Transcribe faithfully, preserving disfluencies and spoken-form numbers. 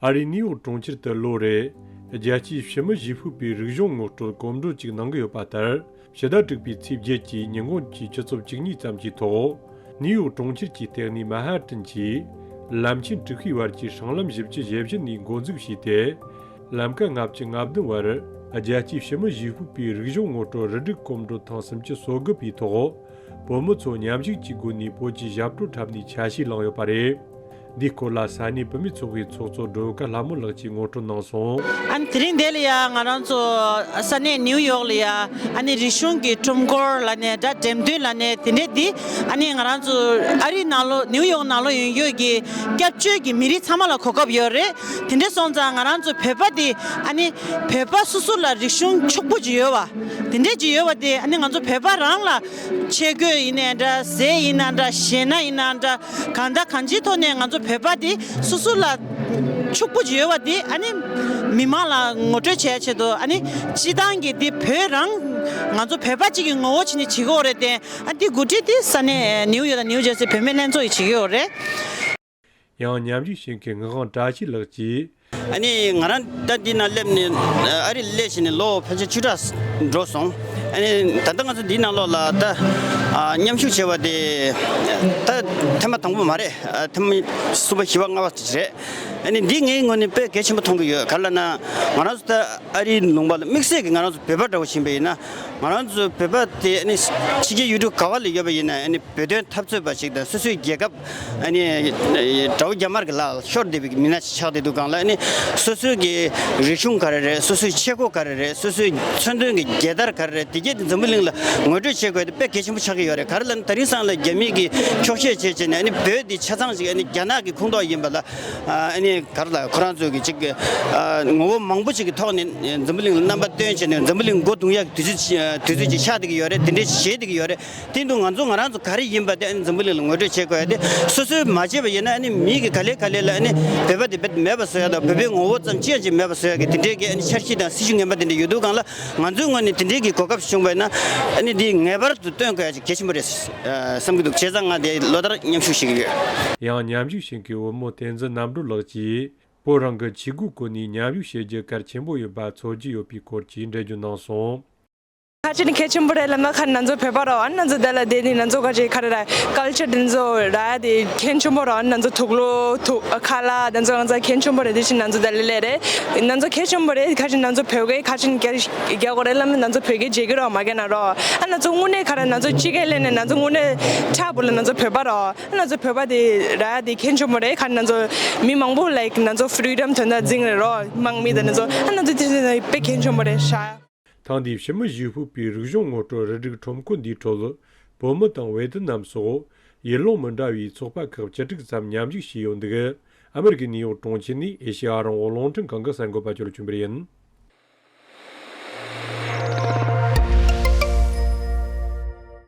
ཨ་རིའི་ནིའུ་ཡོག་གྲོང་ཁྱེར་དུ་ལོ་རེ་རྒྱལ་སྤྱིའི་ཕྱི་མི་ཞི་ཕུག་པའི་རིག་གཞུང་ངོ་སྤྲོད་གོམ་བགྲོད་ཅིག་གནང་གི་ཡོད་པ་ལྟར། ཕྱི་ཟླ་དྲུག་པའི་ཚེས་བརྒྱད་ཀྱི་ཉིན་གུང་གི་ཆུ་ཚོད་བཅུ་གཉིས་ཙམ་གྱི་ཐོག་ནིའུ་ཡོག་གྲོང་ཁྱེར་གྱི་ལྟེ་གནས་མན་ཧ་ཏན་གྱི་ལམ་ཆེན་དྲུག་པའི་བར་གྱི་སྲང་ལམ་བཞི་བཅུ་ཞེ་བཞི་ནས་འགོ་འཛུགས་བྱས་ཏེ། ལམ་ཀ་ལྔ་བཅུ་ང་བདུན་བར་རྒྱལ་སྤྱིའི་ཕྱི་མི་ཞི་ཕུག་པའི་རིག་གཞུང་ངོ་སྤྲོད་རུ་སྒྲིག་གོམ་བགྲོད་ཐེངས་སུམ་ཅུ་སོ་དགུ་པའི་ཐོག་བོད་མི་ཚོ་མཉམ་ཞུགས་ཀྱི་སྒོ་ནས་བོད་ཀྱི་ཞབས་བྲོ་འཁྲབ་ནས་ཆ་ཤས་བླངས་ཡོད་པ་རེད། འདིའི་སྐོར་ལ་ས་གནས་བུད་མེད་ཚོགས་པའི་ཚོགས་གཙོ་སྒྲོལ་དཀར་ལྷ་མོ་ལགས་ཀྱིས་ངོ་སྤྲོད་གནང་སོང་། ཨ་ནི་དེ་རིང་འདི་ལ་ཡ་ང་རང་ཚོ་ས་གནས་ནིའུ་ཡོག་ལ་ཡ་ཨ་ནི་རིག་གཞུང་གི་ཁྲོམ་སྐོར་ལ་ནས་འདྲ་འགྲེམས་སྟོན་ལ་ནས་དེ་འདྲས་འདི་ཨ་ནི་ང་རང་ཚོ་ཨ་རི་ནང་ལོགས་ནིའུ་ཡོག་ནང་ལོགས་ཡོད་ཡོད་ཀྱི་སྐྱབས་བཅོལ་གྱི་མི་རིགས་ཚང་མ་ལ་གོ་སྐབས་ཡོད་རེད། དེ་འདྲས་སོང་ཙང་ང་རང་ཚོ་བོད་པ་འདི་ཨ་ནི་བོད་པ་སོ་སོ་ལ་རིག་གཞུང་ཕྱུག་པོ་ཅིག་ཡོད་བ། དེ་འདྲས་ཅིག་ཡོད་བ་དེ་ཨ་ནི་ང་ཚོ་བོད་པ་རང་ལ་ཆས་གོས་ཡིན་ནའི་འདྲ། ཟས་ཡིན་ན་འདྲ། བཞེས་ན་ཡིན་ན་འདྲ། གང་དང་གང་ཅིའི་ཐོག་ནས་ང་ཚོ་བོད་པ་དེ་སོ་སོ་ལ་ཕྱུག་པོ་ཅིག་ཡོད་བ་དེ་ཨ་ནི་མི་མང་ལ་ངོ་སྤྲོད་བྱེད་ཡ་ཆེད་དུ་ཨ་ནི་སྤྱི་བཏང་གི་དེ་བོད་རང་ང་ཚོ་བོད་པ་གཅིག་གི་ངོ་བོ་བྱས་ནས་བྱེད་ཀྱི་ཡོད་རེད་དེ། ཨ་དེ་འགོ་ཁྲིད་དེ་ས་གནས་ནིའུ་ཡོག་དང་ནིའུ་ཇར་སི་བུད་མེད་ལྷན་ཚོགས་ཀྱིས་བྱེད་ཀྱི་ཡོད་རེད། ཡང་མཉམ་ཞུགས་བྱེད་མཁན་ངག་དབང་བཀྲ་ཤིས་ལགས་ཀྱིས། ཨ་ནི་ང་རང་ད་འདི་ན་སླེབས་ནས་ཨ་རི་སླེབས་བྱས་ནས་ལོ་ཕལ་ཆེར་བཅུ་ཕྲག་འགྲོ་སོང་། ཨ་ནི་ད་ལྟ་ང་ཚོ་འདིའི་ནང་ལོགས་ལ་ད་ཨ་མཉམ་ཞུགས་བྱས་པ་དེ་ད་ཐེངས་མ་དང་པོ་མ་རེད། ཨ་ཐེངས་མ་གསུམ་པ་བཞི་པ་ལྔ་པ་དེ་རེད། ཨ་ནི་འདི་ངའི་ངོས་ནས་དཔེ་གལ་ཆེན་པོ་མཐོང་གི་ཡོད། ག་རེ་ལབ་ན་ང་རང་ཚོ་ད་ཨ་རིའི་ལུང་པ་ལ་དམིགས་བསལ་གྱི་ང་རང་ཚོ་བོད་པ་འདྲ་བོ་ཕྱིན་པ་ཡིན་ན། ང་རང་ཚོ་བོད་པ་དེ་ཨ་ནི་ཕྱི་རྒྱལ་ཡུལ་གྲུ་ག་བ་ལ་ཡོད་པ་ཡིན་ན་ཨ་ནི་བོད་དོན་འཐབ་རྩོད་པ་ཞིག་དང་སོ་སོའི་རྒྱལ་ཁབ་ཨ་ནི་དགྲ་བོ་རྒྱ་དམར་གྱི་ལག་ལ་ཤོར་བསྡད་པའི་མི་སྣ་ཞིག་ཆགས་བསྡད་འདུག་གང་ལ། ཨ་ནི་སོ་སོའི་གི་རིག་གཞུང་ག་རེ་རེད། སོ་སོའི་ཆས་གོས་ག་རེ་རེད། སོ་སོའི་མཚོན་དོན་གྱི་རྒྱལ་དར་ག་རེ་རེད། དེ་གྱད་དེ་འཛམ་བུ་གླིང་ལ་ངོ་སྤྲོད་བྱེད་དགོས་དེ་དཔེ་གལ་ཆེན་པོ་ཆགས་ཀྱི་ཡོད་རེད། ག་རེ་ལབ་ན་དེ་རིང་སང་ལ་རྒྱ་མི་གི་འཁྱོག་བཤད་བྱས་བྱས་ནས་ཨ་ནི་བོད་འདི་ཆ་ཚང་ཞིག་ཨ་ནི་རྒྱ་ནག་གི་ཁོངས་གཏོགས་ཡིན་པ་ལ། ཨ་ནི་ག་རེ་ལ་ཁོ་རང་ཚོས་ཀྱི་ཅིག་ཨ་ངོ་བོ་མང་པོ་ཅིག་གི་ཐོག་ནས་འཛམ་བུ་གླིང་ལ་རྣམ་པ་སྟོན་བྱས་ནས་འཛམ་བུ་གླིང་མགོ་རྡུང་ཡག་གི་དུས་ཚོད་ཅིག་དུས་ཚོད་ཅིག་ཆགས་བསྡད་ཀྱི་ཡོད་རེད། དེ་འདྲའི་བྱེད་བསྡད་ཀྱི་ཡོད་རེད། དེ་དུས་ང་ཚོ་ང་རང་ཚོ་ག་རེ་ཡིན་པ་དེ་ཨ་ནི་འཛམ་བུ་གླིང་ལ་ངོ་སྤྲོད་བྱེད་དགོས་ཡ་དེ། སོ་སོས་མ་བྱས་པ་ཡིན་ན་ཨ་ནི་མི་གི་ག་ལེ་ག་ལེ་ལ་ཨ་ནི་བོད་པ་དེ་བེད་མེད་པ་བཟོ་ཡ་དང་བོད་པའི་ངོ་བོ་ཙམ་ཅི་ཡང་ཅིག་མེད་པ་བཟོ་ཡ་གི་དེ་འདྲའི་གི་ཨ་ནི་འཆར་གཞི་དང་སྲིད་ཇུས་ངན་པ་དེ་འདྲ་ཡོད་དུས་གང་ལ། ང་ཚོའི་ངོས་ནས་དེ་འདྲའི་གི་གོ་སྐབས་བྱུང་བ་ཡིན་ན་ཨ་ནི་དེ་ངེས་པར་དུ་སྟོན་དགོས་ཡ་ཅིག་གལ་ཆེན་པོ་རེད་བསམ་གྱི་འདུག་བྱས་ཙང་ང་དེ་ལོ་ལྟར་མཉམ་ཞུགས་བྱེད་ཀྱི་ཡོད། ཡང་མཉམ་ཞུགས་བྱེད་མཁན་བུ་མོ་བསྟན་འཛིན་རྣམ་གྲོལ་ལགས་ཀྱིས། བོད་རང་གི་ཆས་གོས་གོན་ནས་མཉམ་ཞུགས་བྱེད་རྒྱུ་གལ་ཆེན་པོ་ཡིན་པ་མཚོན་གྱི་ཡོད་པའི་སྐོར་གྱི་འགྲེལ་བརྗོད་གནང་སོང་། ཁ་ཅིག་ནི་གལ་ཆེན་པོ་རེད་ལབ་ན་ཁ་ནང་ཚོ་བོད་པ་རོ། ཨ་ནང་ཚོ་དེ་ལ་དེ་ནི་ནང་ཚོ་ཁ་ཅིག་ག་རེ་ར་ཀལ་ཅར་དེ་ཚོ་ར་དེ་གལ་ཆེན་པོ་རོ། ཨ་ནང་ཚོ་དུག་ལོག་དུག་ཁ་ལག་དེ་ཚོ་ང་ཚོ་གལ་ཆེན་པོ་རེད། དེ་བཞིན་ནང་ཚོ་དེ་ལ་ལས་རེད། ནང་ཚོ་གལ་ཆེན་པོ་རེད། ཁ་ཅིག་ནང་ཚོ་བོད་སྐད་ཁ་ཅིག་ནི་རྒྱག་རྒྱག་དགོས་རེད་ལབ་ན་ནང་ཚོ་བོད་སྐད་བརྗེད་ཀྱི་རོ་མ་གལ་ན་རོ། ཨ་ནང་ཚོ་དངོས་གནས་ཁ་ར་ནང་ཚོ་སྤྱི་སྐད་ལས་ནས་ནང་ཚོ་དངོས་གནས་ཁྲ་བོ་ལ་ནང་ཚོ་བོད་པ་རོ། ང་ཚོ་བོད་པ་དེ་ར་དེ་གལ་ཆེན་པོ་རེད། ཁ་ནང་ཚོ་མི་མང་པོ་ལའིཀ་ང་ཚོ་ཕི་རི་ཌམ་དོན་དག་འཛིང་རེད་རོ། དམག་མི་དང་ང་ཚོ་ཨ་ང་ཚོ་དེ་དེ་དཔེ་གལ་ཆེན་པོ་རེད་ཤག་ཐེངས་འདིའི་ཕྱི་མི་ཞི་ཕུག་པའི་རིག་གཞུང་ངོ་སྤྲོད་རུ་སྒྲིག་ཁྲོམ་སྐོར་འདིའི་ཁྲོད། བོད་མི་དང་ཝེ་ཏི་ནམ་སོགས་ཡུལ་ལུང་མི་འདྲ་བའི་ཚོགས་པ་ཁག་བཅུ་དྲུག་ཙམ་མཉམ་ཞུགས་བྱས་ཡོད་འདུག་ཨ་མི་རི་ཀའི་ནིའུ་ཡོག་གྲོང་ཁྱེར་ནས་ཨེ་ཤེ་ཡ་ཨ་རོང་ཨོ་རླུང་འཕྲིན་ཁང་གི་གསར་འགོད་པ་ཅོ་ལགས་བྱོན་པ་ཡིན།